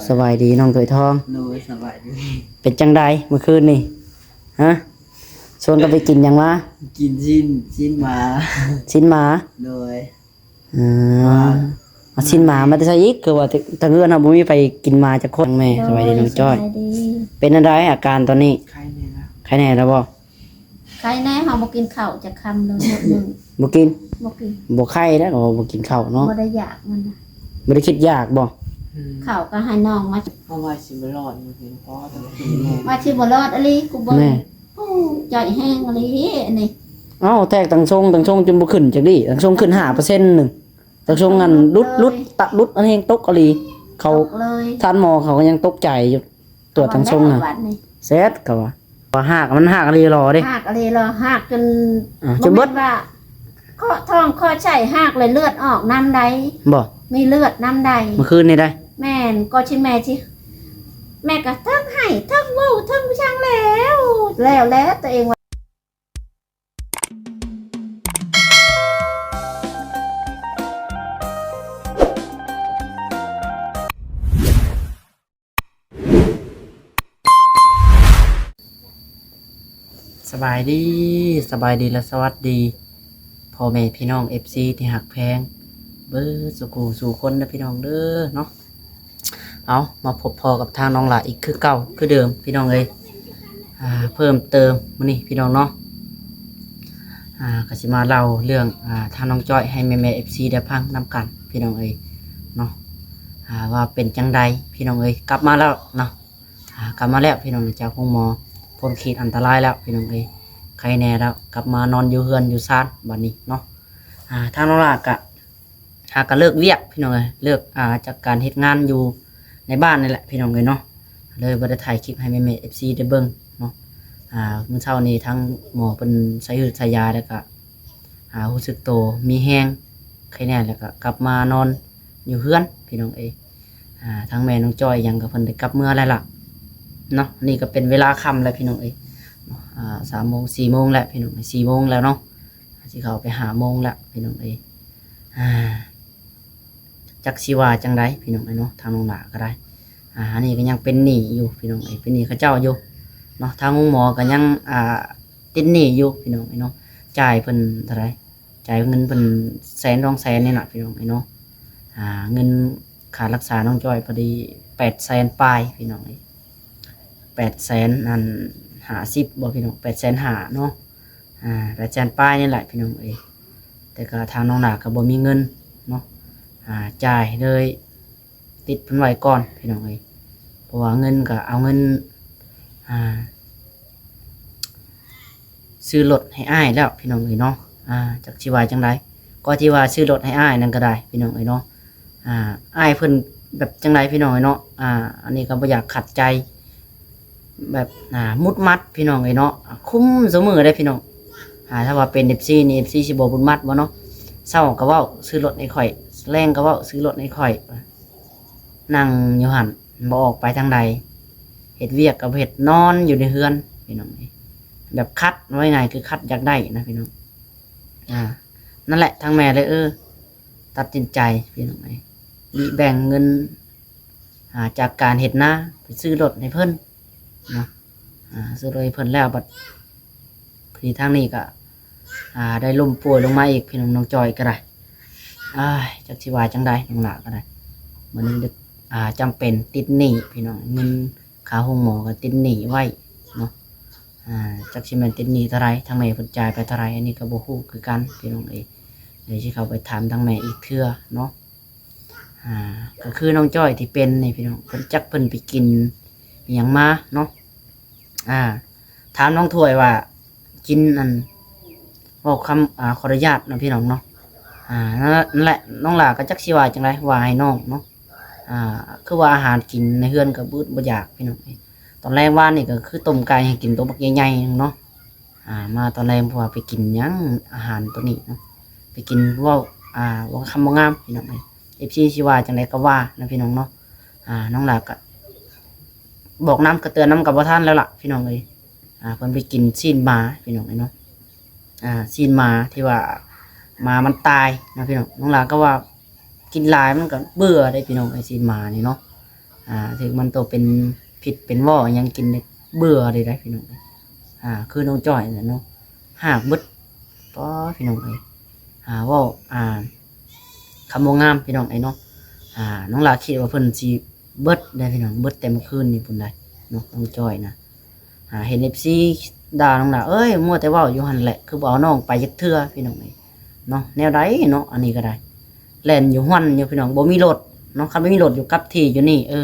ສະບາຍດີນ້ອງຖ້ວຍທອງ. ໂດຍ ສະບາຍດີ. ເປັນຈັ່ງໃດມື້ຄືນນີ້? ຮະ? ຊວນກັນໄປກິນຫຍັງມາ? ກິນຊີ້ນ ຊີ້ນໝາ. ຊີ້ນໝາ? ໂດຍ. ອືມ ເອົາຊີ້ນໝາມາແຕ່ໃສອີກ? ຄືວ່າທາງເຮືອນເຮົາບໍ່ມີໃຜກິນໝາຈັກຄົນ. ແມ່ ໂດຍ ສະບາຍດີນ້ອງຈ້ອຍ. ສະບາຍດີ. ເປັນຈັ່ງໃດອາການຕອນນີ້? ໄຂ້ແນ່ລະ. ໄຂ້ແນ່ແລ້ວບໍ່? ໄຂ້ແນ່ ເຮົາບໍ່ກິນເຂົ້າຈັກຄຳເລີຍມື້ໜຶ່ງ. ບໍ່ກິນ? ບໍ່ກິນ. ບໍ່ໄຂ້ແລ້ວ ເພາະວ່າບໍ່ກິນເຂົ້າເນາະ. ບໍ່ໄດ້ຢາກມັນນະ. ບໍ່ໄດ້ຄິດຢາກບໍ່? ອືມ ເຂົ້າກໍໃຫ້ນ້ອງມາ. ເພາະວ່າຊິບໍ່ລອດມື້ນີ້ ເພາະວ່າຕ້ອງກິນແນ່. ວ່າຊິບໍ່ລອດອີ່ຫຼີ ກູເບິ່ງ. ແມ່ ໂອ້ ໃຈແຮງອີ່ຫຼີອັນນີ້. ເອົ້າ ແທກຕັງຊົງ ຕັງຊົງຈົນບໍ່ຂຶ້ນຈັກດີ້. ຕັງຊົງຂຶ້ນຫ້າເປີເຊັນໜຶ່ງ. ຕັງຊົງນັ້ນຫຼຸດ ຫຼຸດ ຕະຫຼຸດ ອັນແຮງຕົກອີ່ຫຼີ. ເຂົາ ຕົກເລີຍ. ທ່ານໝໍເຂົາກໍຍັງຕົກໃຈຢູ່. ຕວດທັງຊົງນະ ເອົາແລ້ວບັດນີ້ ແຊດ ເຂົາວ່າ ວ່າຮາກ ມັນຮາກອີ່ຫຼີຫຼໍເດ້ ຮາກອີ່ຫຼີຫຼໍ ຮາກຈົນ ອ່າ ຈົນເບິດ ບໍ່ແມ່ນວ່າເຄາະທ້ອງເຄາະໄສ້ ຮາກແລ້ວເລືອດອອກນຳໃດ໋ ບໍ່ ມີເລືອດນຳໃດ໋ ມື້ຄືນນີ້ໄດ໋ ແມ່ນ ກໍຊິແມ່ຊິ ແມ່ກໍທັງໄຫ້ທັງເວົ້າທັງຫຍັງແລ້ວ ແລ້ວ ແລ້ວຕົວເອງວ່າ ສະບາຍດີ ສະບາຍດີ ແລະ ສະຫວັດດີ ພໍ່ແມ່ພີ່ນ້ອງ ເອັຟຊີ ທີ່ຮັກແພງເບິດສູ່ຄູ່ສູ່ຄົນເດີພີ່ນ້ອງເດີເນາະ. ເອົາ ມາພົບພໍ້ກັບທາງນ້ອງຫຼ້າອີກຄືເກົ່າຄືເດີມພີ່ນ້ອງເອີຍ. ອ່າ ເພີ່ມເຕີມມື້ນີ້ພີ່ນ້ອງເນາະ ອ່າ ກໍຊິມາເລົ່າເລື່ອງ ອ່າ ທາງນ້ອງຈ້ອຍໃຫ້ແມ່ໆ ເອັຟຊີ ໄດ້ຟັງນຳກັນພີ່ນ້ອງເອີຍເນາະ ອ່າ ວ່າເປັນຈັ່ງໃດພີ່ນ້ອງເອີຍ. ກັບມາແລ້ວເນາະ ອ່າ ກັບມາແລ້ວພີ່ນ້ອງ ຈາກໂຮງໝໍ ພົ້ນຂີດອັນຕະລາຍແລ້ວພີ່ນ້ອງເອີຍ ໄຄແນ່ແລ້ວ ກັບມານອນຢູ່ເຮືອນຢູ່ຊານບັດນີ້ເນາະ. ອ່າ ທາງນ້ອງຫຼ້າກະ ຫາກໍເລີກວຽກພີ່ນ້ອງເອີຍ ເລີກ ອ່າ ຈາກການເຮັດງານຢູ່ໃນບ້ານນີ້ແຫຼະພີ່ນ້ອງເອີຍເນາະ ເລີຍບໍ່ໄດ້ຖ່າຍຄລິບໃຫ້ແມ່ໆ ເອັຟຊີ ໄດ້ເບິ່ງເນາະ. ອ່າ ມື້ເຊົ້ານີ້ທາງໝໍເພິ່ນໃສ່ຫືດໃສ່ຢາ ແລ້ວກໍ ອ່າ ຮູ້ສຶກໂຕມີແຮງ ໄຄແນ່ ແລ້ວກໍກັບມານອນຢູ່ເຮືອນພີ່ນ້ອງເອີຍ. ອ່າ ທາງແມ່ນ້ອງຈ້ອຍຫຍັງກໍເພິ່ນໄດ້ກັບເມືອແລ້ວລະເນາະ. ນີ້ກໍເປັນເວລາຄ່ຳແລ້ວພີ່ນ້ອງເອີຍ ອ່າ ສາມໂມງ ສີ່ໂມງແລ້ວພີ່ນ້ອງ ສີ່ໂມງແລ້ວເນາະ ຊິເຂົ້າໄປຫ້າໂມງແລ້ວພີ່ນ້ອງເອີຍ. ອ່າ ຈັກຊິວ່າຈັ່ງໃດພີ່ນ້ອງເອີຍເນາະ ທາງນ້ອງຫຼ້າກໍໄດ້ ອ່າ ອັນນີ້ກໍຍັງເປັນໜີ້ຢູ່ພີ່ນ້ອງເອີຍ ເປັນໜີ້ເຂົາເຈົ້າຢູ່ເນາະ. ທາງໂຮງໝໍກໍຍັງ ອ່າ ຕິດໜີ້ຢູ່ພີ່ນ້ອງເອີຍເນາະ ຈ່າຍເພິ່ນເທົ່າໃດ ຈ່າຍເງິນເພິ່ນແສນສອງແສນນີ້ລະພີ່ນ້ອງເອີຍເນາະ. ອ່າ ເງິນຄ່າລັກສານ້ອງຈ້ອຍພໍດີແປດແສນປາຍພີ່ນ້ອງເອີຍ ແປດແສນອັນຫ້າສິບບໍ່ພີ່ນ້ອງ ແປດແສນຫ້າເນາະ ອ່າ ແປດແສນປາຍນີ້ແຫຼະພີ່ນ້ອງເອີຍ. ແຕ່ກໍທາງນ້ອງຫຼ້າກໍບໍ່ມີເງິນເນາະ ອ່າ ຈ່າຍເລີຍ ຕິດເພິ່ນໄວ້ກ່ອນພີ່ນ້ອງເອີຍ ເພາະວ່າເງິນກໍເອົາເງິນ ອ່າ ຊື້ລົດໃຫ້ອ້າຍແລ້ວພີ່ນ້ອງເອີຍເນາະ. ອ່າ ຈັກຊິວ່າຈັ່ງໃດ ກໍທີ່ວ່າຊື້ລົດໃຫ້ອ້າຍນັ້ນກໍໄດ້ພີ່ນ້ອງເອີຍເນາະ. ອ່າ ອ້າຍເພິ່ນແບບຈັ່ງໃດພີ່ນ້ອງເອີຍເນາະ ອ່າ ອັນນີ້ກໍບໍ່ຢາກຂັດໃຈ ແບບ ອ່າ ມຸດມັດພີ່ນ້ອງເອີຍເນາະ ຄຸມຊຸມື້ເດ້ພີ່ນ້ອງ. ອ່າ ຖ້າວ່າເປັນເອັຟຊີນີ້ ເອັຟຊີຊິບໍ່ມຸດມັດບໍ່ເນາະ ເຊົ້າກໍເວົ້າຊື້ລົດໃຫ້ຂ້ອຍ ແລງກໍເວົ້າຊື້ລົດໃຫ້ຂ້ອຍ ນັ່ງຢູ່ຫັ້ນ ບໍ່ອອກໄປທາງໃດ ເຮັດວຽກກໍບໍ່ເຮັດ ນອນຢູ່ໃນເຮືອນພີ່ນ້ອງເອີຍ ແບບຂັດ ເວົ້າງ່າຍໆ ຄືຂັດຢາກໄດ້ນະພີ່ນ້ອງ. ອ່າ ນັ້ນແຫຼະ ທາງແມ່ເລີຍ ເອີ ຕັດສິນໃຈພີ່ນ້ອງເອີຍ ແບ່ງເງິນ ອ່າ ຈາກການເຮັດນາໄປຊື້ລົດໃຫ້ເພິ່ນເນາະ. ອ່າ ຊື້ລົດໃຫ້ເພິ່ນແລ້ວ ບັດ ພໍດີທາງນີ້ກໍ ອ່າ ໄດ້ລົ້ມປ່ວຍລົງມາອີກ ພີ່ນ້ອງ ນ້ອງຈ້ອຍກໍໄດ້ ອ້າຍ ຈັກຊິວ່າຈັ່ງໃດ ນ້ອງຫຼ້າກໍໄດ້ ມື້ນີ້ ອ່າ ຈຳເປັນຕິດໜີ້ພີ່ນ້ອງ ເງິນຄ່າໂຮງໝໍກໍຕິດໜີ້ໄວ້ເນາະ. ອ່າ ຈັກຊິແມ່ນຕິດໜີ້ເທົ່າໃດ ທາງແມ່ເພິ່ນຈ່າຍໄປເທົ່າໃດ ອັນນີ້ກໍບໍ່ຮູ້ຄືກັນ ພີ່ນ້ອງເອີຍ ດຽວຊິເຂົ້າໄປຖາມທາງແມ່ອີກເທື່ອເນາະ. ອ່າ ກໍຄືນ້ອງຈ້ອຍທີ່ເປັນນີ້ ພີ່ນ້ອງ ເພິ່ນ ຈັກເພິ່ນໄປກິນອີ່ຫຍັງມາເນາະ. ອ່າ ຖາມນ້ອງຖ້ວຍວ່າກິນອັນ ເວົ້າຄຳ ອ່າ ຂໍອະນຸຍາດເນາະ ພີ່ນ້ອງເນາະ. ອ່າ ນັ້ນແຫຼະ ນ້ອງຫຼ້າກໍຈັກຊິວ່າຈັ່ງໃດ ວ່າໃຫ້ນ້ອງເນາະ. ອ່າ ຄືວ່າອາຫານກິນໃນເຮືອນກໍບໍ່ອຶດບໍ່ຢາກ ພີ່ນ້ອງເອີຍ. ຕອນແລງວານນີ້ກໍຄືຕົ້ມໄກ່ໃຫ້ກິນໂຕບັກໃຫຍ່ໆໜຶ່ງເນາະ. ອ່າ ມາຕອນແລງ ເພາະວ່າໄປກິນຫຍັງ ອາຫານໂຕນີ້ເນາະ ໄປກິນ ເວົ້າ ອ່າ ເວົ້າຄຳບໍ່ງາມ ພີ່ນ້ອງເອີຍ. ເອັຟຊີຊິວ່າຈັ່ງໃດກໍວ່ານະ ພີ່ນ້ອງເນາະ. ອ່າ ນ້ອງຫຼ້າກໍບອກນຳ ກໍເຕືອນນຳກໍບໍ່ທັນແລ້ວລະ ພີ່ນ້ອງເອີຍ. ອ່າ ເພິ່ນໄປກິນຊີ້ນໝາ ພີ່ນ້ອງເອີຍເນາະ. ອ່າ ຊີ້ນໝາທີ່ວ່າໝາມັນຕາຍນະ ພີ່ນ້ອງ. ນ້ອງຫຼ້າກໍວ່າກິນຫຼາຍມັນກໍເບື່ອເດ້ ພີ່ນ້ອງເອີຍ ຊີ້ນໝານີ້ເນາະ. ອ່າ ຖືກມັນໂຕເປັນພິດເປັນວໍຫຍັງກິນນີ້ເບື່ອເລີຍໄດ໋ພີ່ນ້ອງເອີຍ. ອ່າ ຄືນ້ອງຈ້ອຍນັ້ນເນາະ ຮາກເບິດ ປ໊າ ພີ່ນ້ອງເອີຍ. ອ່າ ເວົ້າ ອ່າ ຄຳບໍ່ງາມພີ່ນ້ອງເອີຍເນາະ. ອ່າ ນ້ອງຫຼ້າຄິດວ່າເພິ່ນຊິເບິດໄດ໋ພີ່ນ້ອງ ເບິດແຕ່ມື້ຄືນນີ້ພຸ້ນໄດ໋ເນາະ ນ້ອງຈ້ອຍນະ. ອ່າ ເຫັນເອັຟຊີດ່ານ້ອງຫຼ້າເອີຍ ມົວແຕ່ເວົ້າຢູ່ຫັ້ນແຫຼະ ຄືບໍ່ເອົານ້ອງໄປຈັກເທື່ອພີ່ນ້ອງເອີຍເນາະ. ແນວໃດເນາະ ອັນນີ້ກໍໄດ້ ແລ່ນຢູ່ຮວນຢູ່ພີ່ນ້ອງ ບໍ່ມີລົດເນາະ. ຄັນບໍ່ມີລົດຢູ່ກັບທີ່ຢູ່ນີ້ ເອີ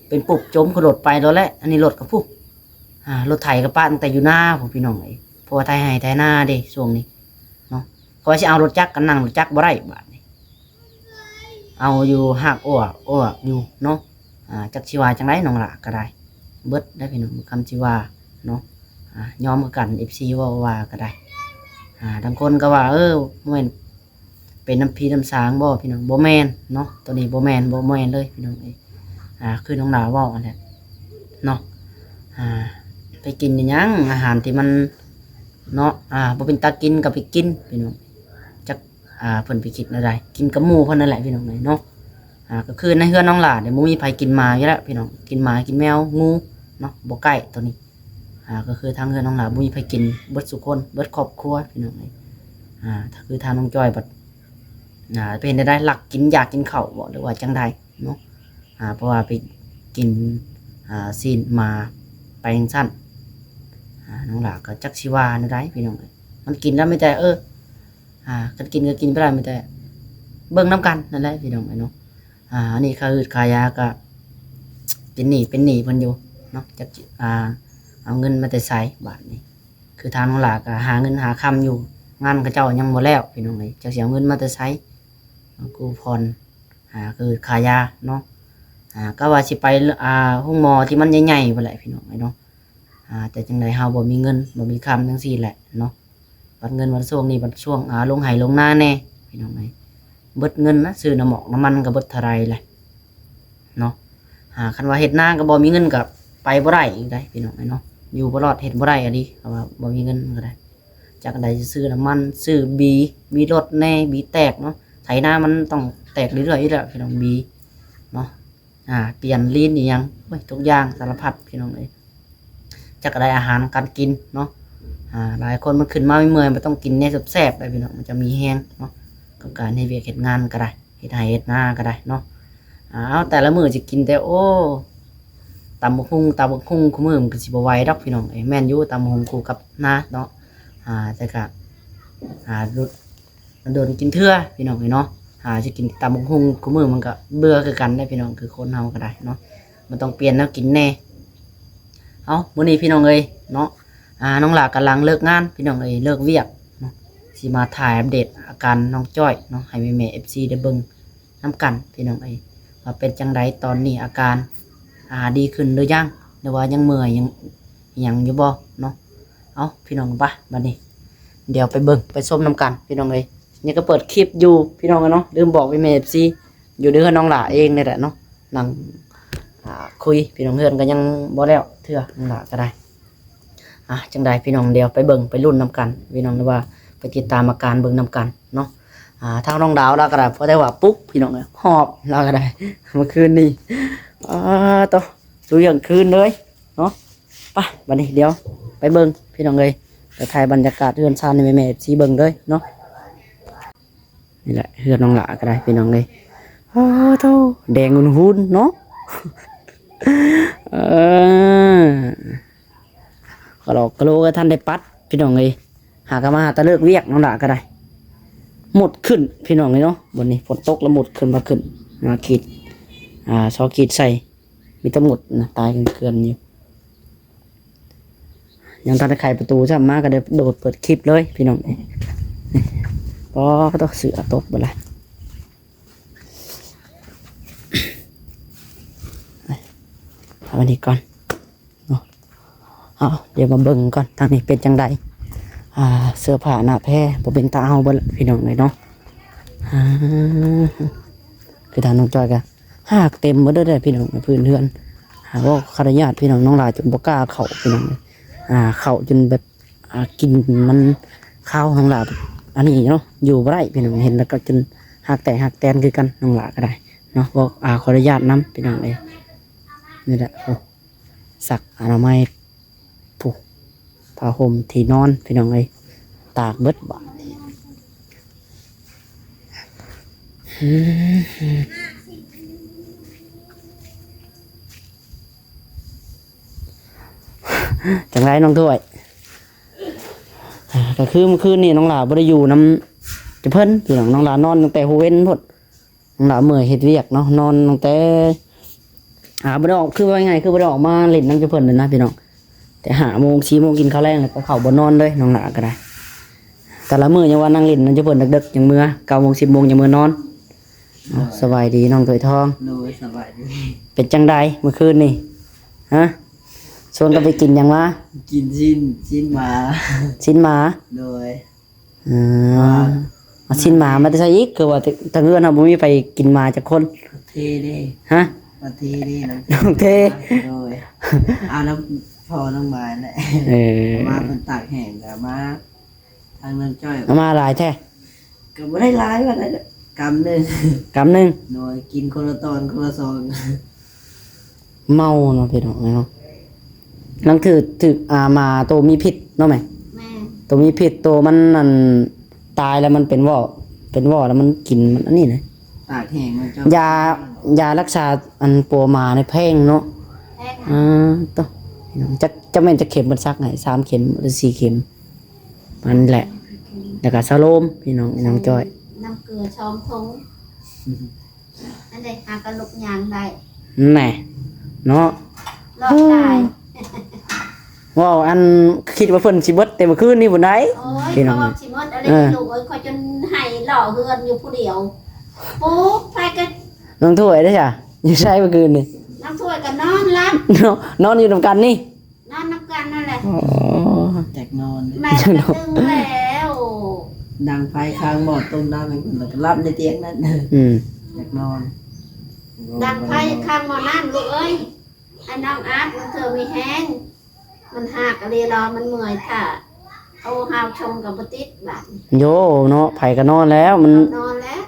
ເປັນປຸບຈົມຂຶ້ນລົດໄປໂລດແຫຼະ. ອັນນີ້ລົດກໍພຸ້ນ ອ່າ ລົດໄຖກໍປະຕັ້ງແຕ່ຢູ່ນາພຸ້ນພີ່ນ້ອງເອີຍ ເພາະວ່າໄຖໄຮ່ໄຖນາເດ້ຊ່ວງນີ້ເນາະ. ຂ້ອຍຊິເອົາລົດຈັກກໍນັ່ງລົດຈັກບໍ່ໄດ້ບາດນີ້ ເອົາຢູ່ຮາກອວກອວກຢູ່ເນາະ. ອ່າ ຈັກຊິວ່າຈັ່ງໃດ ນ້ອງຫຼ້າກໍໄດ້ ເບິດໄດ໋ພີ່ນ້ອງ ຄຳຊິວ່າເນາະ. ອ່າ ຍອມຄືກັນ ເອັຟຊີເວົ້າວ່າກໍໄດ້. ອ່າ ບາງຄົນກໍວ່າ ເອີ ບໍ່ແມ່ນເປັນນຳຜີນຳສາງບໍ່ພີ່ນ້ອງ ບໍ່ແມ່ນເນາະ ໂຕນີ້ບໍ່ແມ່ນ ບໍ່ແມ່ນເລີຍພີ່ນ້ອງເອີຍ. ອ່າ ຄືນ້ອງຫຼ້າເວົ້າຫັ້ນແຫຼະເນາະ. ອ່າ ໄປກິນອີຫຍັງ ອາຫານທີ່ມັນເນາະ ອ່າ ບໍ່ເປັນຕາກິນກໍໄປກິນພີ່ນ້ອງ ຈັກ ອ່າ ເພິ່ນໄປຄິດແນວໃດ ກິນກັບໝູ່ເພິ່ນນັ້ນແຫຼະພີ່ນ້ອງເອີຍເນາະ. ອ່າ ກໍຄືໃນເຮືອນນ້ອງຫຼ້ານີ້ບໍ່ມີໃຜກິນໝາຢູ່ແລ້ວພີ່ນ້ອງ ກິນໝາກິນແມວ ງູເນາະ ບໍ່ໃກ້ໂຕນີ້. ອ່າ ກໍຄືທາງເຮືອນນ້ອງຫຼ້າບໍ່ມີໃຜກິນ ເບິດສູ່ຄົນ ເບິດຄອບຄົວພີ່ນ້ອງເອີຍ. ອ່າ ຄືທາງນ້ອງຈ້ອຍບັດ ອ່າ ເປັນແນວໃດ ລັກກິນ ຢາກກິນເຂົ້າບໍ່ ຫຼືວ່າຈັ່ງໃດເນາະ. ອ່າ ເພາະວ່າໄປກິນ ອ່າ ຊີ້ນໝາໄປຈັ່ງຊັ້ນ ອ່າ ນ້ອງຫຼ້າກໍຈັກຊິວ່າແນວໃດພີ່ນ້ອງເອີຍ. ມັນກິນແລ້ວມີແຕ່ ເອີ ອ່າ ຄັນກິນກໍກິນໄປແລ້ວ ມີແຕ່ເບິ່ງນຳກັນນັ້ນແຫຼະພີ່ນ້ອງເອີຍເນາະ. ອ່າ ອັນນີ້ຄ່າຮືດຄ່າຢາກໍເປັນໜີ້ເປັນໜີ້ເພິ່ນຢູ່ເນາະ ຈັກ ອ່າ ເອົາເງິນມາແຕ່ໃສບາດນີ້. ຄືທາງນ້ອງຫຼ້າກໍຫາເງິນຫາຄຳຢູ່ ງານເຂົາເຈົ້າຍັງບໍ່ແລ້ວພີ່ນ້ອງເອີຍ ຈັກຊິເອົາເງິນມາແຕ່ໃສ ກູ້ຜ່ອນ ອ່າ ຄືຄ່າຢາເນາະ. ອ່າ ກໍວ່າຊິໄປ ອ່າ ໂຮງໝໍທີ່ມັນໃຫຍ່ໆພຸ້ນແຫຼະພີ່ນ້ອງເອີຍເນາະ. ອ່າ ແຕ່ຈັ່ງໃດເຮົາບໍ່ມີເງິນບໍ່ມີຄຳຈັ່ງຊີ້ແຫຼະເນາະ. ບັດເງິນບັດຊ່ວງນີ້ບັດຊ່ວງ ອ່າ ລົງໄຮ່ລົງນາແດ່ພີ່ນ້ອງເອີຍ. ເບິດເງິນນະ ຊື້ນ້ຳໝອກນ້ຳມັນກໍເບິດເທົ່າໃດແຫຼະເນາະ. ອ່າ ຄັນວ່າເຮັດນາກໍບໍ່ມີເງິນກໍໄປບໍ່ໄດ້ອີກໄດ໋ພີ່ນ້ອງເອີຍເນາະ. ຢູ່ບໍ່ລອດ ເຮັດບໍ່ໄດ້ອີ່ຫຼີ ເພາະວ່າບໍ່ມີເງິນກໍໄດ້. ຈັກໃດຊິຊື້ນ້ຳມັນ ຊື້ບີ ບີລົດແດ່ ບີແຕກເນາະ. ໄຖນາມັນຕ້ອງແຕກເລື້ອຍໆຢູ່ແລ້ວພີ່ນ້ອງ ບີເນາະ. ອ່າ ປ່ຽນລີນອີ່ຫຍັງ ໂອ້ຍ ທຸກຢ່າງສາລະພັດພີ່ນ້ອງເອີຍ. ຈັກໃດອາຫານການກິນເນາະ. ອ່າ ຫຼາຍຄົນມັນຂຶ້ນມາເມື່ອຍໆ ມັນຕ້ອງກິນແນວແຊບໆໄດ໋ພີ່ນ້ອງ ມັນຈະມີແຮງເນາະ ກັບການເຮັດວຽກເຮັດງານກໍໄດ້ ເຮັດໄຮ່ເຮັດນາກໍໄດ້ເນາະ. ອ່າ ເອົາ ແຕ່ລະມື້ຊິກິນແຕ່ ໂອ້ ຕຳບັກຫຸ່ງ ຕຳບັກຫຸ່ງ ຄູ່ມື້ມັນກໍຊິບໍ່ໄຫວດອກພີ່ນ້ອງເອີຍ. ແມ່ນຢູ່ ຕຳບັກຫຸ່ງຄູ່ກັບນາເນາະ. ອ່າ ແຕ່ກະ ອ່າ ດົນກິນເທື່ອພີ່ນ້ອງເອີຍເນາະ. ອ່າ ຊິກິນຕຳບັກຫຸ່ງຄູ່ມື້ມັນກໍເບື່ອຄືກັນເດ້ພີ່ນ້ອງ ຄືຄົນເຮົາກໍໄດ້ເນາະ ມັນຕ້ອງປ່ຽນແນວກິນແດ່. ເອົາ ມື້ນີ້ພີ່ນ້ອງເອີຍເນາະ ອ່າ ນ້ອງຫຼ້າກຳລັງເລີກງານພີ່ນ້ອງເອີຍ ເລີກວຽກເນາະ ຊິມາຖ່າຍອັບເດດອາການນ້ອງຈ້ອຍເນາະ ໃຫ້ແມ່ໆ ເອັຟຊີ ໄດ້ເບິ່ງນຳກັນພີ່ນ້ອງເອີຍ ວ່າເປັນຈັ່ງໃດຕອນນີ້ ອາການ ອ່າ ດີຂຶ້ນຫຼືຍັງ ຫຼືວ່າຍັງເມື່ອຍ ຍັງ ຫຍັງຢູ່ບໍ່ເນາະ. ເອົາ ພີ່ນ້ອງ ໄປ ບັດນີ້ ດຽວໄປເບິ່ງໄປຊົມນຳກັນພີ່ນ້ອງເອີຍ. ນີ້ກໍເປີດຄລິບຢູ່ພີ່ນ້ອງເອີຍເນາະ ລືມບອກແມ່ໆ ເອັຟຊີ ຢູ່ໃນເຮືອນນ້ອງຫຼ້າເອງນີ້ແຫຼະເນາະ ນັ່ງ ອ່າ ຄຸຍພີ່ນ້ອງ ເຮືອນກໍຍັງບໍ່ແລ້ວເທື່ອ ນ້ອງຫຼ້າກໍໄດ້. ອ່າ ຈັ່ງໃດພີ່ນ້ອງ ດຽວໄປເບິ່ງໄປລຸ້ນນຳກັນພີ່ນ້ອງ ຫຼືວ່າໄປຕິດຕາມອາການເບິ່ງນຳກັນເນາະ. ອ່າ ທາງນ້ອງດາວລາວກໍໄດ້ ພໍແຕ່ວ່າປຸກພີ່ນ້ອງເອີຍ ຫອບລາວກໍໄດ້ ເມື່ອຄືນນີ້ ອ່າ ໂຕ ສູ່ທ່ຽງຄືນເລີຍເນາະ. ໄປ ບັດນີ້ດຽວໄປເບິ່ງພີ່ນ້ອງເອີຍ ໄປຖ່າຍບັນຍາກາດເຮືອນຊານໃຫ້ແມ່ໆ ເອັຟຊີ ເບິ່ງເລີຍເນາະ. ນີ້ແຫຼະເຮືອນນ້ອງຫຼ້າກໍໄດ້ພີ່ນ້ອງເອີຍ. ອ້າໂທ້ ແດງຫຸ່ນໆເນາະ ເອີ ກະຫຼອກກະໂຫຼກໍທັນໄດ້ປັດພີ່ນ້ອງເອີຍ. ຫາກໍມາຫາແຕ່ເລີກວຽກ ນ້ອງຫຼ້າກໍໄດ້ ໝົດຂຶ້ນພີ່ນ້ອງເອີຍເນາະ. ບັດນີ້ຝົນຕົກລະໝົດຂຶ້ນ ມາຂຶ້ນ ມາຂີດ ອ່າ ຊອກຂີດໃສ່ ມີແຕ່ໝົດນະ ຕາຍເກືອນໆຢູ່. ຍັງທັນໄດ້ໄຂປະຕູຊ້ຳ ມາກໍໄດ້ໂດດເປີດຄລິບເລີຍພີ່ນ້ອງເອີຍ. ປໍໂທ້ ເສື້ອຕົກເບິດລະ ເອົາໄວ້ນີ້ກ່ອນເນາະ. ເອົາ ດຽວມາເບິ່ງກ່ອນ ທາງນີ້ເປັນຈັ່ງໃດ. ອ່າ ເສື້ອຜ້າໜ້າແພບໍ່ເປັນຕາເອົາເບິດລະ ພີ່ນ້ອງເອີຍເນາະ. ອ່າ ຄືທາງນ້ອງຈ້ອຍກໍ ຮາກເຕັມໝົດເລີຍພີ່ນ້ອງ ພື້ນເຮືອນ. ຫາກວ່າ ຂໍອະນຸຍາດພີ່ນ້ອງ ນ້ອງຫຼ້າຈົນບໍ່ກ້າເຂົ້າພີ່ນ້ອງ ອ່າ ເຂົ້າຈົນແບບ ອ່າ ກິ່ນມັນຄາວນ້ອງຫຼ້າ ອັນນີ້ເນາະ ຢູ່ບໍ່ໄດ້ພີ່ນ້ອງ. ເຫັນແລ້ວກໍຈົນຮາກແຕກຮາກແຕນຄືກັນ ນ້ອງຫຼ້າກໍໄດ້ເນາະ. ບອກ ອ່າ ຂໍອະນຸຍາດນຳພີ່ນ້ອງເອີຍ. ນີ້ແຫຼະ ໂອ້ ຊັກອະນາໄມ ຜູ້ ຜ້າຫົ່ມທີ່ນອນ ພີ່ນ້ອງເອີຍ ຕາກເບິດບາດນີ້. ອືມ ຈັ່ງໃດນ້ອງຖ້ວຍ? ກໍຄືມື້ຄືນນີ້ນ້ອງຫຼ້າບໍ່ໄດ້ຢູ່ນຳເພິ່ນ ພີ່ນ້ອງ ນ້ອງຫຼ້ານອນຕັ້ງແຕ່ຫົວເວັນພຸ້ນ. ນ້ອງຫຼ້າເມື່ອຍເຮັດວຽກເນາະ ນອນຕັ້ງແຕ່ ອ່າ ບໍ່ໄດ້ອອກ ຄືວ່າງ່າຍໆ ຄືບໍ່ໄດ້ອອກມາຫຼິ້ນນຳເຈົ້າເພິ່ນເລີຍນະພີ່ນ້ອງ. ແຕ່ຫ້າໂມງ ສີ່ໂມງກິນເຂົ້າແລງ ແລ້ວກໍເຂົ້າບໍ່ນອນເລີຍ ນ້ອງຫຼ້າກໍໄດ້. ແຕ່ລະມື້ຍັງວ່ານັ່ງຫຼິ້ນນຳເຈົ້າເພິ່ນເດິກໆ ຍັງເມືອ ເກົ້າໂມງ ສິບໂມງຍັງເມືອນອນ. ເອົ້າ ສະບາຍດີນ້ອງຖ້ວຍທອງ. ໂດຍ ສະບາຍດີ. ເປັນຈັ່ງໃດມື້ຄືນນີ້? ຮະ? ຊວນກັນໄປກິນຫຍັງມາ? ກິນຊີ້ນ ຊີ້ນໝາ. ຊີ້ນໝາ? ໂດຍ. ອືມ ວ່າ ເອົາຊີ້ນໝາມາແຕ່ໃສອີກ? ຄືວ່າທາງເຮືອນເຮົາບໍ່ມີໃຜກິນໝາຈັກຄົນ. ເທເດ້. ຮະ? ປະເທເດ້ ນ້ອງ ນ້ອງເທ. ໂດຍ ເອົານຳພໍ່ນ້ອງໝາແຫຼະ. ເອີ ເອົາມາເພິ່ນຕາກແຫ້ງ ກໍເອົາມາ ທາງນ້ອງຈ້ອຍ ເອົາມາຫຼາຍແທ້? ກໍບໍ່ໄດ້ຫຼາຍປານໃດ ກຳໜຶ່ງ ກຳໜຶ່ງ. ໂດຍ ກິນຄົນລະຕອນ ຄົນລະຊອງ. ເມົາເນາະພີ່ນ້ອງເອີຍເນາະ. ນາງຖືກ ຖືກ ອ່າ ໝາໂຕມີພິດເນາະແມ່? ແມ່ນ. ໂຕມີພິດ ໂຕມັນ ອັນ ຕາຍແລ້ວມັນເປັນວໍ້ ເປັນວໍ້ແລ້ວມັນກິນ ມັນອັນນີ້ນະ ຕາກແຫ້ງມັນເຈົ້າ. ຢາ ຢາລັກສາ ອັນ ປົວໝານີ້ແພງເນາະ. ແພງ. ອ່າ ໂຕ ພີ່ນ້ອງ ຈັກ ຈັກແມ່ນຈັກເຂັມເພິ່ນສັກໃຫ້? ສາມເຂັມ ຫຼື ສີ່ເຂັມ ນັ້ນແຫຼະ. ແລ້ວກໍສະໂລມ ພີ່ນ້ອງ ນ້ອງຈ້ອຍ ນ້ຳເກືອສອງຖົງ. ອັນໃດຫາກໍລຸກຍ່າງໄດ້ ແນ່ເນາະ. ລອດຕາຍ ເວົ້າອັນ ຄິດວ່າເພິ່ນຊິເບິດແຕ່ມື້ຄືນນີ້ພຸ້ນໃດ໋. ໂອ້ຍ ພີ່ນ້ອງ ເຂົາວ່າຊິໝົດອະໄລ ເອີ ລູກເອີຍ ຂ້ອຍຈົນໄຫ້ຫຼໍ່ເຮືອນຢູ່ຜູ້ດຽວ. ປູກໃຜກໍ ນ້ອງຖ້ວຍເດ້ຊະ ຢູ່ໃສມື້ຄືນນີ້? ນ້ອງຖ້ວຍກໍນອນຫຼັບ ເນາະ ນອນຢູ່ນຳກັນນີ້. ນອນນຳກັນນັ້ນແຫຼະ. ອໍ ຢາກນອນ ແມ່ນກໍຕື່ນແລ້ວ ດັງໄຟຄ້າງໝໍ້ຕົ້ມນ້ຳໃຫ້ເພິ່ນ ແລ້ວກໍຫຼັບໃນຕຽງນັ້ນ. ອືມ ຢາກນອນ ດັງໄຟຄ້າງໝໍ້ນ້ຳ ລູກເອີຍ. ໃຫ້ນ້ອງອາດ ມັນເທື່ອມີແຮງ ມັນຮາກອະລີລອ ມັນເມື່ອຍຖ້າ. ໂອ້ ເຮົາຊົງກໍບໍ່ຕິດບາດນີ້. ໂຢ ເນາະ ໃຜກໍນອນແລ້ວ ມັນ ນອນແລ້ວ.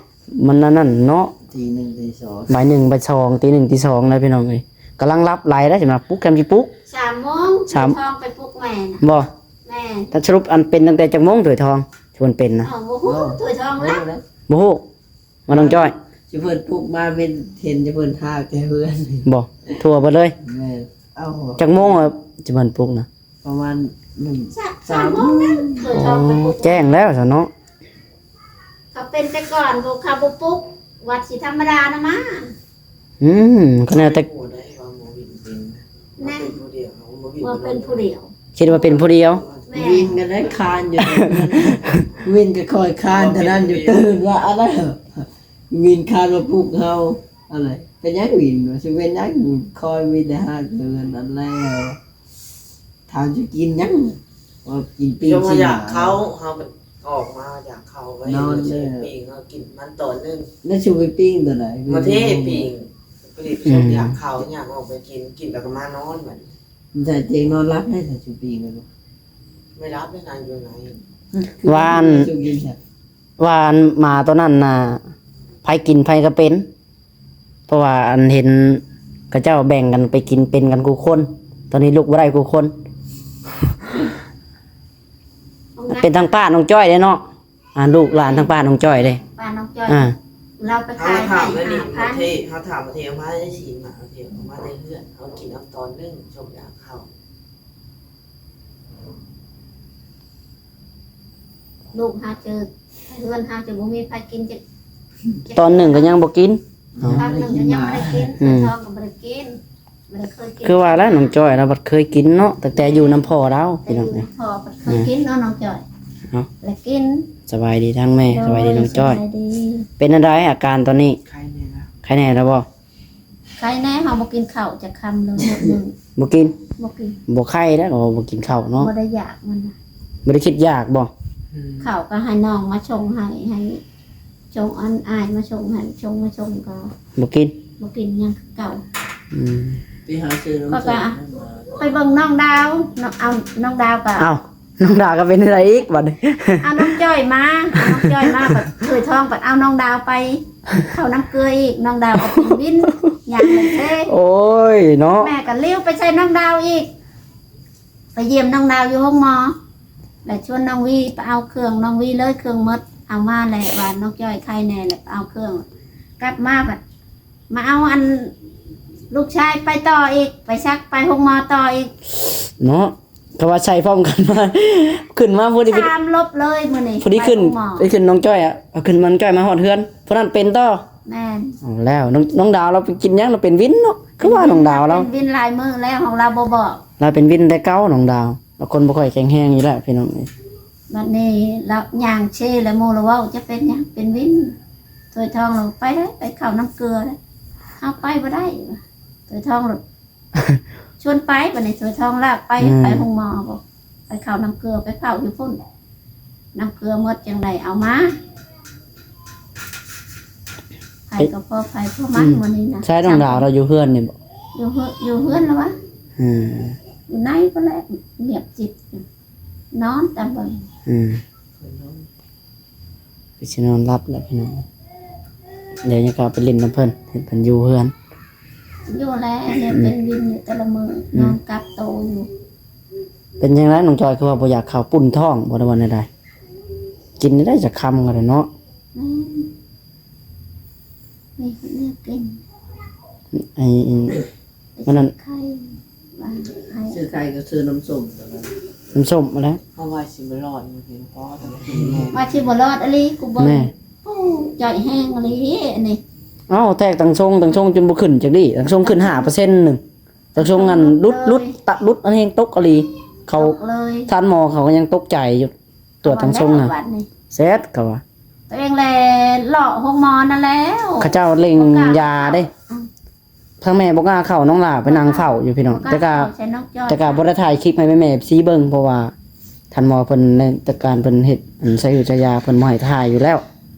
ມັນອັນນັ້ນເນາະ ຕີໜຶ່ງ ຕີສອງ ບ່າຍໜຶ່ງ ບ່າຍສອງ ຕີໜຶ່ງ ຕີສອງແລ້ວ ພີ່ນ້ອງເອີຍ. ກຳລັງຫຼັບໄຫຼແລ້ວ ຊິມາປຸກ ແຄມຊິປຸກ ສາມໂມງ ສາມ ຖ້ວຍທອງໄປປຸກແມ່ນະ. ບໍ່? ແມ່ນ. ຖ້າສະຫຼຸບອັນເປັນຕັ້ງແຕ່ຈັກໂມງ ຖ້ວຍທອງ ທີ່ມັນເປັນນະ? ເອົ້າ ບໍ່ຮູ້ ໂອ້ ຖ້ວຍທອງແລ້ວ ບໍ່ຮູ້. ວ່ານ້ອງຈ້ອຍ ຊິເພິ່ນປຸກມາເປັນ ເຫັນຊິເພິ່ນທາແຕ່ເຮືອນ. ບໍ່? ທົ່ວເບິດເລີຍ. ແມ່ນ. ເອົ້າ ຈັກໂມງວ່າຊິເພິ່ນປຸກນະ? ປະມານໜຶ່ງ ສາມ ສາມໂມງ ຖ້ວຍທອງໄປປຸກ. ໂອ້ ແຈ້ງແລ້ວຊະເນາະ. ເຂົາເປັນແຕ່ກ່ອນ ພວກເຂົາບໍ່ປຸກ ວັດຊິທຳມະດານະມາ. ອືມ ກໍແນວແຕ່ ແນ່ ວ່າເປັນຜູ້ດຽວ ຄິດວ່າເປັນຜູ້ດຽວ. ແມ່ນ. ວິນກໍໄດ້ຄານຢູ່ ວິນກໍຄອຍຄານເທົ່ານັ້ນຢູ່ ຕື່ນວ່າອະໄລ ວິນຄານມາປຸກເຮົາ ອະໄລ ເປັນຫຍັງວິນ ວ່າຊິເປັນຫຍັງ ຄອຍວິນໄດ້ຫາເກີນນັ້ນແລ້ວ. ຖາມຊິກິນຫຍັງ? ວ່າກິນປີ້ງຊີ້ນໝາ. ຢາກເຂົ້າ ເຮົາກໍອອກມາຢາກເຂົ້າໄວ້ ນອນເລີຍ ປີ້ງ ເຮົາກິນມັນຕອນໜຶ່ງ. ແລ້ວຊິໄປປີ້ງຕອນໃດ? ມາເທປີ້ງ ປະດິດສົມ ອືມ ຢາກເຂົ້າ ຢາກອອກໄປກິນ ກິນແລ້ວກໍມານອນບັດນີ້. ໃສ່ຕຽງນອນຫຼັບໄດ້ ຖ້າຊິປີ້ງໄປບໍ່? ໄມ່ຫຼັບໄດ້ ນາງຢູ່ໃນ ວ່າອັນ ຊິກິນຊະ ວ່າອັນໝາຕົວນັ້ນນະ ໃຜກິນໃຜກໍເປັນ. ເພາະວ່າອັນເຫັນເຂົາເຈົ້າແບ່ງກັນໄປກິນເປັນກັນຄູ່ຄົນ ຕອນນີ້ລຸກບໍ່ໄດ້ຄູ່ຄົນ. ເປັນທາງປ້ານ້ອງຈ້ອຍເດ້ເນາະ ອ່າ ລູກຫຼານທາງປ້ານ້ອງຈ້ອຍເດ້ ປ້ານ້ອງຈ້ອຍ ອ່າ ລາວໄປຂາຍໃຫ້ຫ້າພັນ. ເຮົາຖາມວ່າເທ ເຮົາຖາມວ່າເທເອົາມາໄດ້ສີ່ໝາ ເທເອົາມາແຕ່ເຮືອນ ເຮົາກິນເອົາຕອນໜຶ່ງ ສົມຢາກເຂົ້າ. ລູກເຮົາຈະ ເຮືອນເຮົາຈະບໍ່ມີໃຜກິນຈັກ ຕອນໜຶ່ງກໍຍັງບໍ່ກິນ. ຕອນໜຶ່ງກໍຍັງບໍ່ໄດ້ກິນ ອືມ ຕອນສອງກໍບໍ່ໄດ້ກິນ ບໍ່ໄດ້ເຄີຍກິນ. ຄືວ່າແລ້ວ ນ້ອງຈ້ອຍລາວບັດເຄີຍກິນເນາະ ຕັ້ງແຕ່ຢູ່ນຳພໍ່ລາວ ແຕ່ຢູ່ນຳພໍ່ ພີ່ນ້ອງເອີຍ ບັດເຄີຍກິນເນາະ ນ້ອງຈ້ອຍ ເນາະ ແລ້ວກິນ. ສະບາຍດີທາງແມ່ ໂດຍ ສະບາຍດີນ້ອງຈ້ອຍ ສະບາຍດີ. ເປັນຈັ່ງໃດອາການຕອນນີ້? ໄຄແນ່ແລ້ວ ໄຄແນ່ແລ້ວບໍ່? ໄຄແນ່ ເຮົາບໍ່ກິນເຂົ້າຈັກຄຳເລີຍມື້ນີ້. ບໍ່ກິນ? ບໍ່ກິນ. ບໍ່ໄຄແລ້ວ ເຮົາບໍ່ກິນເຂົ້າເນາະ. ບໍ່ໄດ້ຢາກມັນນະ. ບໍ່ໄດ້ຄິດຢາກບໍ່? ອືມ ເຂົ້າກໍໃຫ້ນ້ອງມາສົ່ງໃຫ້ ໃຫ້ສົ່ງອັນອ້າຍມາສົ່ງໃຫ້ ສົ່ງມາສົ່ງກໍບໍ່ກິນ. ບໍ່ກິນຫຍັງຄືເກົ່າ. ອືມ ໄປຫາຊື້ນ້ຳ ຂ້ອຍກໍ ໄປເບິ່ງນ້ອງດາວ ນ້ອງ ເອົາ ນ້ອງດາວກໍ ເອົ້າ ນ້ອງດາວກໍເປັນໄດອີກບັດນີ້? ເອົານ້ອງຈ້ອຍມາ ເອົານ້ອງຈ້ອຍມາ ບັດເຄີຍທ້ອງ ບັດເອົານ້ອງດາວໄປເຂົ້ານ້ຳເກືອອີກ ນ້ອງດາວກໍເປັນວິນ ຍ່າງໄປເຊ. ໂອ້ຍ ເອີຍເນາະ ແມ່ກໍລ້ຽວໄປໃສ່ນ້ອງດາວອີກ ໄປຢ້ຽມນ້ອງດາວຢູ່ໂຮງໝໍ ແລ້ວຊວນນ້ອງວີໄປເອົາເຄື່ອງ ນ້ອງວີເລີຍເຄື່ອງໝົດ ເອົາມາແລ້ວວ່ານ້ອງຈ້ອຍໄຄແນ່ ແລ້ວໄປເອົາເຄື່ອງ ກັບມາບັດ ມາເອົາອັນລູກຊາຍໄປຕໍ່ອີກ ໄປສັກ ໄປໂຮງໝໍຕໍ່ອີກເນາະ. ກໍວ່າໃສ່ພ້ອມກັນມາ ຂຶ້ນມາພໍດີ ຕາມລົບເລີຍມື້ນີ້ ພໍດີຂຶ້ນ ໄປໂຮງໝໍ ໄປຂຶ້ນນ້ອງຈ້ອຍອະ ເອົາຂຶ້ນນ້ອງຈ້ອຍມາຮອດເຮືອນ ຜູ້ນັ້ນເປັນຕໍ່. ແມ່ນ ເອົາແລ້ວ ນ້ອງ ນ້ອງດາວລາວໄປກິນຫຍັງ ລາວເປັນວິນເນາະ ຄືວ່ານ້ອງດາວລາວເປັນວິນຫຼາຍມື້ແລ້ວ ຂອງລາວບໍ່ບອກ ລາວເປັນວິນແຕ່ເກົ່າ ນ້ອງດາວ ລາວຄົນບໍ່ຄ່ອຍແຂງແຮງຢູ່ແລ້ວ ພີ່ນ້ອງເອີຍ. ບັດນີ້ລາວຍ່າງເຊແລ້ວ ໝູ່ລາວເວົ້າ ຈະເປັນຫຍັງ ເປັນວິນ ຖ້ວຍທອງລາວໄປເລີຍ ໄປເຂົ້ານ້ຳເກືອເລີຍ ເຮົາໄປບໍ່ໄດ້ ຖ້ວຍທອງລາວ ຊວນໄປ ບັດນີ້ຖ້ວຍທອງລາກໄປ ອືມ ໄປໂຮງໝໍບໍ ໄປເຂົ້ານ້ຳເກືອ ໄປເຝົ້າຢູ່ພຸ້ນ ນ້ຳເກືອໝົດຈັ່ງໄດ້ເອົາມາ ໃຜກໍພໍໃຜພໍມັນ ອືມ ມື້ນີ້ນະ. ໃຊ້ນ້ອງດາວລາວຢູ່ເຮືອນນີ້ບໍ? ຢູ່ເຮືອນ ຢູ່ເຮືອນລະວະ ອືມ ຢູ່ໃນພຸ້ນແຫຼະ ງຽບຈິບ ນອນຕາເບິ່ງ ອືມ ຄືຊິນອນຫຼັບແລ້ວພີ່ນ້ອງ ດຽວຍັງກໍໄປຫຼິ້ນນຳເພິ່ນ ເຫັນເພິ່ນຢູ່ເຮືອນ ຢູ່ແລ້ວ ເປັນວິນຢູ່ແຕ່ລະມື້ ອືມ ນອນກັກໂຕຢູ່. ເປັນຈັ່ງໃດນ້ອງຈອຍ ຄືວ່າບໍ່ຢາກເຂົ້າ ປຸ້ນທ້ອງບໍ່ ຫຼືວ່າແນວໃດ? ກິນໄດ້ຈັກຄຳກໍໄດ້ເນາະ ອືມ ມີແນວກິນ ໄອ້ ມື້ນັ້ນ ໄຂ່ ວ່າໄຂ່ ຊື້ໄຂ່ກໍຊື້ນ້ຳສົ້ມ ນ້ຳສົ້ມຫັ້ນແຫຼະ ເຮົາວ່າຊິບໍ່ລອດ ມື້ນີ້ພໍ ແຕ່ວ່າກິນແນ່ ວ່າຊິບໍ່ລອດອີ່ຫຼີ ກູເບິ່ງ ແມ່ ໂອ້ ຈ່ອຍແຮງອີ່ຫຼີອັນນີ້. ເອົ້າ ແທກຕັງຊົງ ຕັງຊົງຈົນບໍ່ຂຶ້ນຈັກດີ້ ຕັງຊົງຂຶ້ນຫ້າເປີເຊັນໜຶ່ງ ຕັງຊົງອັນຫຼຸດ ຫຼຸດ ຕະຫຼຸດ ອັນແຮງຕົກອີ່ຫຼີ ເຂົາ ຕົກເລີຍ ທ່ານໝໍເຂົາກໍຍັງຕົກໃຈຢູ່ ຕວດຕັງຊົງນະ ເອົາແລ້ວບັດນີ້ ແຊດ ເຂົາວ່າ ຕົວເອງແລເລາະໂຮງໝໍນັ້ນແລ້ວ ເຂົາເຈົ້າເລັ່ງຢາເດ້ ອືມ ທາງແມ່ບໍ່ກ້າເຂົ້າ ນ້ອງຫຼ້າໄປນັ່ງເຝົ້າຢູ່ພີ່ນ້ອງ ແຕ່ກະ ແຕ່ກະບໍ່ໄດ້ຖ່າຍຄລິບໃຫ້ແມ່ໆ ເອັຟຊີ ເບິ່ງ ເພາະວ່າທ່ານໝໍເພິ່ນໃນຕະການເພິ່ນເຮັດ ອັນ ໃສ່ຫູໃສ່ຢາ ເພິ່ນບໍ່ໃຫ້ຖ່າຍຢູ່ແລ້ວ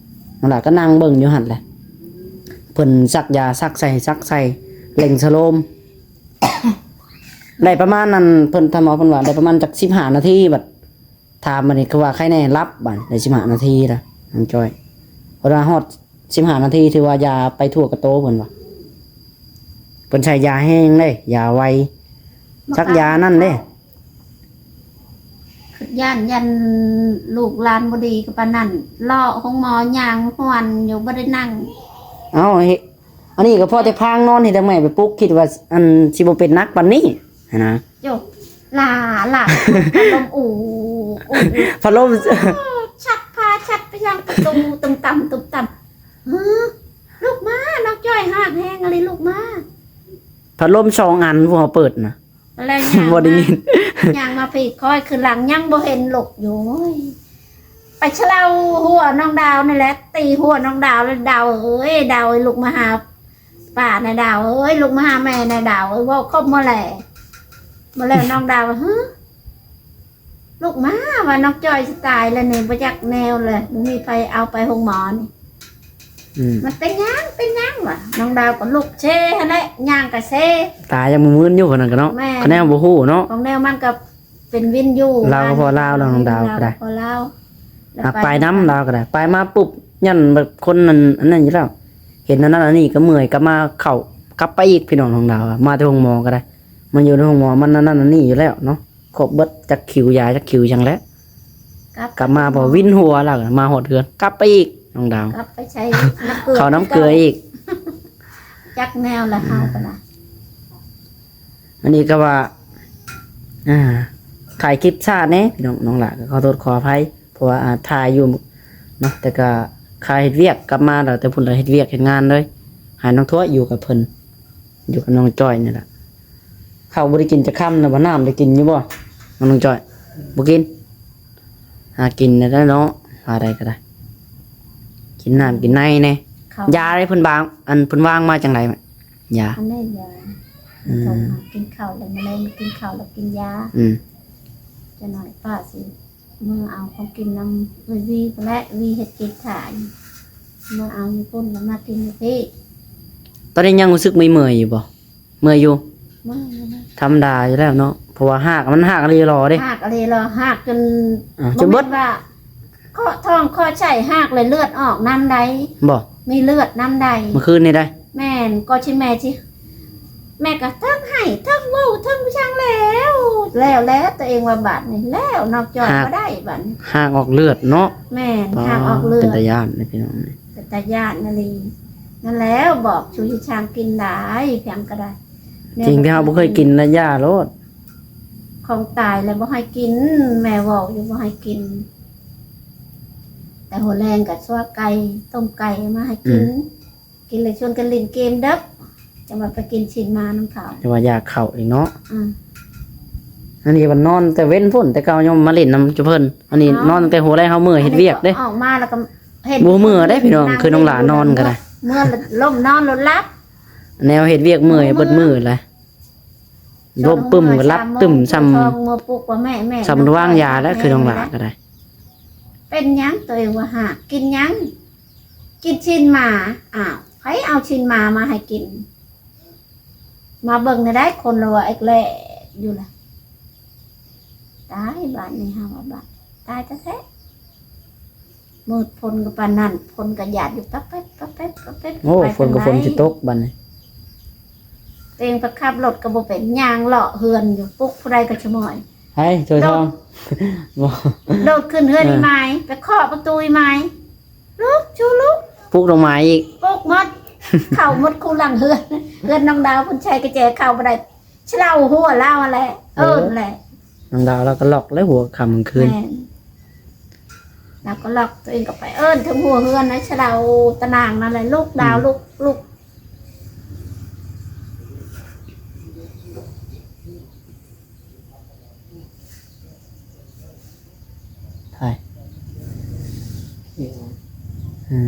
ນ້ອອງຫຼ້າກໍນັ່ງເບິ່ງຢູ່ຫັ້ນແຫຼະ ເພິ່ນສັກຢາ ສັກໃສ່ ສັກໃສ່ ເລັ່ງສະໂລມ ໄດ້ປະມານນັ້ນ ເພິ່ນ ທ່ານໝໍເພິ່ນວ່າໄດ້ປະມານຈັກສິບຫ້ານາທີ ບັດ ຖາມບັດນີ້ຄືວ່າໄຄແນ່ ຫຼັບບັດໄດ້ສິບຫ້ານາທີລະ ນ້ອງຈ້ອຍ ເພິ່ນວ່າຮອດສິບຫ້ານາທີ ຖືວ່າຢາໄປທົ່ວກະໂຕ ເພິ່ນວ່າ ເພິ່ນໃສ່ຢາແຮງເດ້ ຢາໄວ ສັກຢານັ້ນເດ້ ຢ້ານ ຢ້ານລູກຫຼານບໍ່ດີກໍປານນັ້ນ ເລາະໂຮງໝໍຍ່າງຫ້ວນຢູ່ ບໍ່ໄດ້ນັ່ງ ເອົ້າ ເຮັດ ອັນນີ້ກໍພໍແຕ່ພາງນອນ ເຮັດໃຫ້ແມ່ໄປປຸກ ຄິດວ່າ ອັນ ຊິບໍ່ເປັນໜັກປານນີ້ຫັ້ນນະ ໂຍ ຫຼ້າ ຫຼ້າ ພັດລົມ ອູ ອູ ອູ ພັດລົມ ຊັກຜ້າ ຊັກໄປຍັງປະຕູ ຕຸ້ມຕຳ ຕຸ້ມຕຳ ຮຶ ລຸກມາ ນ້ອງຈ້ອຍ ຮາກແຮງອີ່ຫຼີ ລຸກມາ ພັດລົມສອງອັນ ພວກເຮົາເປີດນະ ແລ້ວຍ່າງ ບໍ່ໄດ້ຍິນ ມາ ຍ່າງມາພີດຄ້ອຍຄືຫຼັງ ຍັງບໍ່ເຫັນລຸກຢູ່ ໂອ້ຍ ໄປສະເລົາຫົວນ້ອງດາວນີ້ແຫຼະ ຕີຫົວນ້ອງດາວ ແລ້ວ ດາວເອີຍ ດາວເອີຍ ລຸກມາຫາປ້າແດ່ ດາວເອີຍ ລຸກມາຫາແມ່ແດ່ ດາວເອີຍ ເວົ້າຄົມໝົດແຫຼະ ໝົດແລ້ວ ນ້ອງດາວ ຮຶ ລຸກມາ ວ່ານ້ອງຈ້ອຍຊິຕາຍແລ້ວນີ້ ບໍ່ຈັກແນວເລີຍ ບໍ່ມີໃຜເອົາໄປໂຮງໝໍນີ້ ອືມ ມັນເປັນຫຍັງ ເປັນຫຍັງ ວ່າ ນ້ອງດາວກໍລຸກເຊຫັ້ນແຫຼະ ຍ່າງກໍເຊ ຕາຍັງມຶນຢູ່ ຄົນນັ້ນກໍເນາະ ແມ່ນ ຄະແນນບໍ່ຮູ້ເນາະ ຂອງແນວມັນກໍ ເປັນວິນຢູ່ ລາວກໍພໍລາວແລ້ວ ນ້ອງດາວກໍໄດ້ ລາວກໍພໍລາວ ຫາກໄປນຳລາວກໍໄດ້ ໄປມາປຸບ ຢ້ານແບບຄົນນັ້ນ ອັນນັ້ນຢູ່ແລ້ວ ເຫັນອັນນັ້ນອັນນີ້ກໍເມື່ອຍ ກັບມາເຂົ້າ ກັບໄປອີກ ພີ່ນ້ອງ ນ້ອງດາວ ມາແຕ່ໂຮງໝໍກໍໄດ້ ມັນຢູ່ໃນໂຮງໝໍ ມັນອັນນັ້ນອັນນີ້ຢູ່ແລ້ວເນາະ ຄົບເບິດ ຈັກຄິວຢາ ຈັກຄິວຫຍັງແຫຼະ ກັບ ກັບມາພໍວິນຫົວແລ້ວ ມາຮອດເຮືອນ ກັບໄປອີກ ນ້ອງດາວ ກັບໄປໃສ່ນ້ຳເກືອ ເຂົ້ານ້ຳເກືອອີກ ຈັກແນວລະເຮົາກໍໄດ້ ອັນນີ້ກໍວ່າ ອ່າ ຖ່າຍຄລິບຊ້າແດ່ພີ່ນ້ອງ ນ້ອງຫຼ້າກໍຂໍໂທດຂໍອະໄພ ເພາະວ່າ ອ່າ ຖ່າຍຢູ່ເນາະ ແຕ່ກໍຄ່າເຮັດວຽກ ກັບມາແລ້ວແຕ່ພຸ້ນລະເຮັດວຽກເຮັດງານເລີຍ ໃຫ້ນ້ອງທວຍຢູ່ກັບເພິ່ນ ຢູ່ກັບນ້ອງຈ້ອຍນີ້ລະ ເຂົ້າບໍ່ໄດ້ກິນຈັກຄຳນະ ບໍ່ ນ້ຳໄດ້ກິນຢູ່ບໍ່ ນ້ອງຈ້ອຍ? ບໍ່ກິນ ຫາກິນແດ່ເນາະ ວ່າໄດ້ກໍໄດ້ ກິນນ້ຳກິນໃນແດ່ ເຂົ້າ ຢາເດ້ ເພິ່ນວາງ ອັນ ເພິ່ນວາງມາຈັ່ງໃດ ຢາ ອັນໃດຢາ ອືມ ໂທມາກິນເຂົ້າແລ້ວ ມື້ແລງກິນເຂົ້າແລ້ວກິນຢາ ອືມ ຈະໜ້ອຍປ້າຊິເມືອເອົາຂອງກິນນຳເອື້ອຍວີພຸ້ນແຫຼະ ວີເຮັດກິນຂາຍ ເມືອເອົາຢູ່ພຸ້ນແລ້ວມາກິນຢູ່ພີ້ ຕອນນີ້ຍັງຮູ້ສຶກເມື່ອຍໆຢູ່ບໍ່? ເມື່ອຍຢູ່ ເມື່ອຍຢູ່ນະ ທຳມະດາຢູ່ແລ້ວເນາະ ເພາະວ່າຮາກມັນຮາກອີ່ຫຼີຫຼໍເດ້ ຮາກອີ່ຫຼີຫຼໍ ຮາກຈົນ ອ່າ ຈົນເບິດ ບໍ່ແມ່ນວ່າ ເຄາະທ້ອງເຄາະໄສ້ຮາກແລ້ວເລືອດອອກນຳໃດ໋ ບໍ່ ມີເລືອດນຳໃດ໋ ເມື່ອຄືນນີ້ໄດ໋ ແມ່ນ ກໍຊິແມ່ຊິ ແມ່ກໍທັງໄຫ້ທັງເວົ້າທັງຫຍັງແລ້ວ ແລ້ວແຫຼະ ຕົວເອງວ່າບາດນີ້ແລ້ວ ນອກຈອຍ ຫາກ ບໍ່ໄດ້ບາດນີ້ ຫາກອອກເລືອດເນາະ. ແມ່ນ ອໍ ຫາກອອກເລືອດ ເປັນຕາຢ້ານເດ້ພີ່ນ້ອງ ເປັນຕາຢ້ານອີ່ຫຼີ. ນັ້ນແຫຼະ ບອກສູ່ຊິຊ່າງກິນໄດ້ ພຽງກໍໄດ້ ສິ່ງທີ່ເຮົາບໍ່ເຄີຍກິນນະ ຢ່າໂລດ. ຂອງຕາຍແລ້ວບໍ່ໃຫ້ກິນ ແມ່ເວົ້າຢູ່ບໍ່ໃຫ້ກິນ ແຕ່ຫົວແລງກໍຊົ່ວໄກ່ ຕົ້ມໄກ່ມາໃຫ້ກິນ. ອືມ ກິນແລ້ວຊວນກັນຫຼິ້ນເກມເດີ ຈັ່ງວ່າໄປກິນຊີ້ນໝານຳເຂົາ ແຕ່ວ່າຢາກເຂົ້າອີກເນາະ. ອືມ ອັນນີ້ມັນນອນແຕ່ເວັນພຸ້ນ ແຕ່ເກົ່າຍັງມາຫຼິ້ນນຳຈຸເພິ່ນ ອັນນີ້ ອໍ ນອນຕັ້ງແຕ່ຫົວແລງ ເຮົາເມື່ອຍເຮັດວຽກເດ້. ອັນນີ້ກໍອອກມາແລ້ວກໍເຮັດ ບໍ່ເມື່ອເດ້ພີ່ນ້ອງ ຄືນ້ອງຫຼ້ານອນກໍໄດ້ ເມື່ອລົມນອນລົດຫຼັບ ແນວເຮັດວຽກເມື່ອຍເບິດມື້ແຫຼະ. ລົມປຶ້ມກໍຫຼັບຕຶ້ມ ຊ່ຳ ເມື່ອປຸກວ່າແມ່ ແມ່ ຊ່ຳວາງຢາແລ້ວ ຄືນ້ອງຫຼ້າກໍໄດ້. ເປັນຫຍັງ ຕົວເອງວ່າຫາກກິນຫຍັງ ກິນຊີ້ນໝາ. ອ້າວ ໃຜເອົາຊີ້ນໝາມາໃຫ້ກິນ ມາເບິ່ງແນວໃດ ຄົນລະວ່າເອັກແລຢູ່ລະ. ຕາຍບາດນີ້ ເຮົາວ່າບາດ ຕາຍແທ້ໆ. ມືດຝົນກໍປານນັ້ນ ຝົນກໍຫຍາດຢູ່ປັບແປັບ ປັບແປັບ ປັບແປັບ. ໂອ້ ໄປ ຝົນກໍຝົນ ທາງໃດ ຊິຕົກບາດນີ້ ຕົວເອງໄປຂັບລົດກໍບໍ່ເປັນ ຍ່າງເລາະເຮືອນຢູ່ ປຸກຜູ້ໃດກໍຊະມ້ອຍ. ໃຜ ຖ້ວຍທອງ ບໍ່ ໂດດຂຶ້ນເຮືອນ ເອີ ອີ່ໝາຍ ໄປເຄາະປະຕູອີ່ໝາຍ ລຸກ ຊູລຸກ ປຸກນ້ອງໝາຍອີກ ປຸກໝົດ ເຂົ້າໝົດຄູ່ຫຼັງເຮືອນ. ເຮືອນນ້ອງດາວເພິ່ນໃຊ້ກະແຈເຂົ້າບໍ່ໄດ້ ສະເຫຼົາຫົວລາວຫັ້ນແຫຼະ ເອີ ເອີ້ນແຫຼະ. ນ້ອງດາວລາວກໍລັອກແລ້ວ ຫົວຄ່ຳກາງຄືນ ແມ່ນ ລາວກໍລັອກ ຕົວເອງກໍໄປເອີ້ນເທິງຫົວເຮືອນນະ ສະເຫຼົາຕາໜ່າງນັ້ນແຫຼະ ລຸກດາວ ອືມ ລຸກ ລຸກ. ໃຜ ເອີ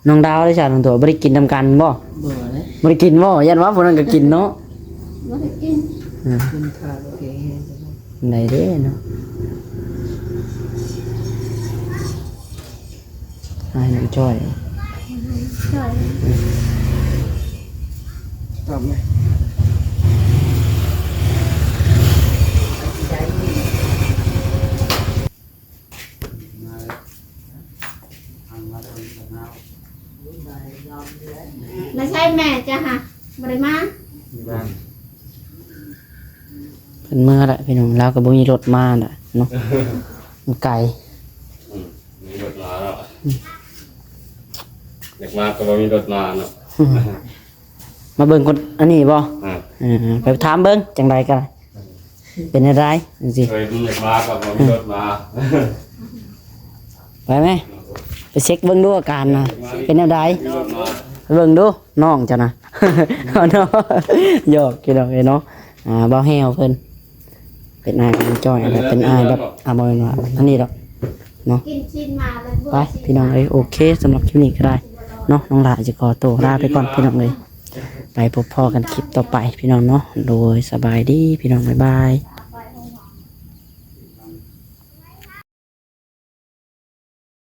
ນ້ອງດາວໄດ້ສາ ນ້ອງຕົວ ບໍ່ໄດ້ກິນນຳກັນບໍ່? ບໍ່ເດ້ ບໍ່ໄດ້ກິນບໍ່? ຢ້ານວ່າຜູ້ນັ້ນກໍກິນເນາະ ບໍ່ໄດ້ກິນ ອືມ ກິນຂ້າວແກງແຮງ ໄດ້ເດ້ເນາະ. ໃຫ້ນ້ອງຈ້ອຍ ອືມ ຕອບແມ່ ມາໃສແມ່ເຈົ້າຫະ ບໍ່ໄດ້ມາ? ເພິ່ນເມືອແຫຼະພີ່ນ້ອງ ລາວກໍບໍ່ມີລົດມາແຫຼະເນາະ ມັນໄກ. ອືມ ມີລົດມາແລ້ວ ອືມ ຢາກມາກໍບໍ່ມີລົດມາເນາະ ອືມ ມາເບິ່ງຄົນອັນນີ້ບໍ່? ອ່າ ເອີ ໄປຖາມເບິ່ງ ຈັ່ງໃດກໍໄດ້ ເປັນແນວໃດຈັ່ງຊີ້ ເອີ ຢາກມາກໍບໍ່ມີລົດມາ ໄປແມ ໄປເຊັກເບິ່ງດູອາການນະ ເປັນແນວໃດ ມີລົດມາ ໄປເບິ່ງດູ ນ້ອງເຈົ້ານະ ເນາະ ຫຍອກພີ່ນ້ອງເອີຍເນາະ. ອ່າ ບ່າວແຮວເພິ່ນເປັນອ້າຍຂອງນ້ອງຈ້ອຍ ເປັນອ້າຍແບບ ອ່າ ບໍ່ແມ່ນວ່າອັນນີ້ດອກເນາະ. ໄປພີ່ນ້ອງເອີຍ ໂອເຄ ສຳລັບຄລິບນີ້ກໍໄດ້ເນາະ ນ້ອງຫຼ້າຈະຂໍໂຕລາໄປກ່ອນພີ່ນ້ອງເອີຍ ໄປພົບພໍ້ກັນຄລິບຕໍ່ໄປພີ່ນ້ອງເນາະ. ໂດຍ ສະບາຍດີພີ່ນ້ອງ ບາຍບາຍ.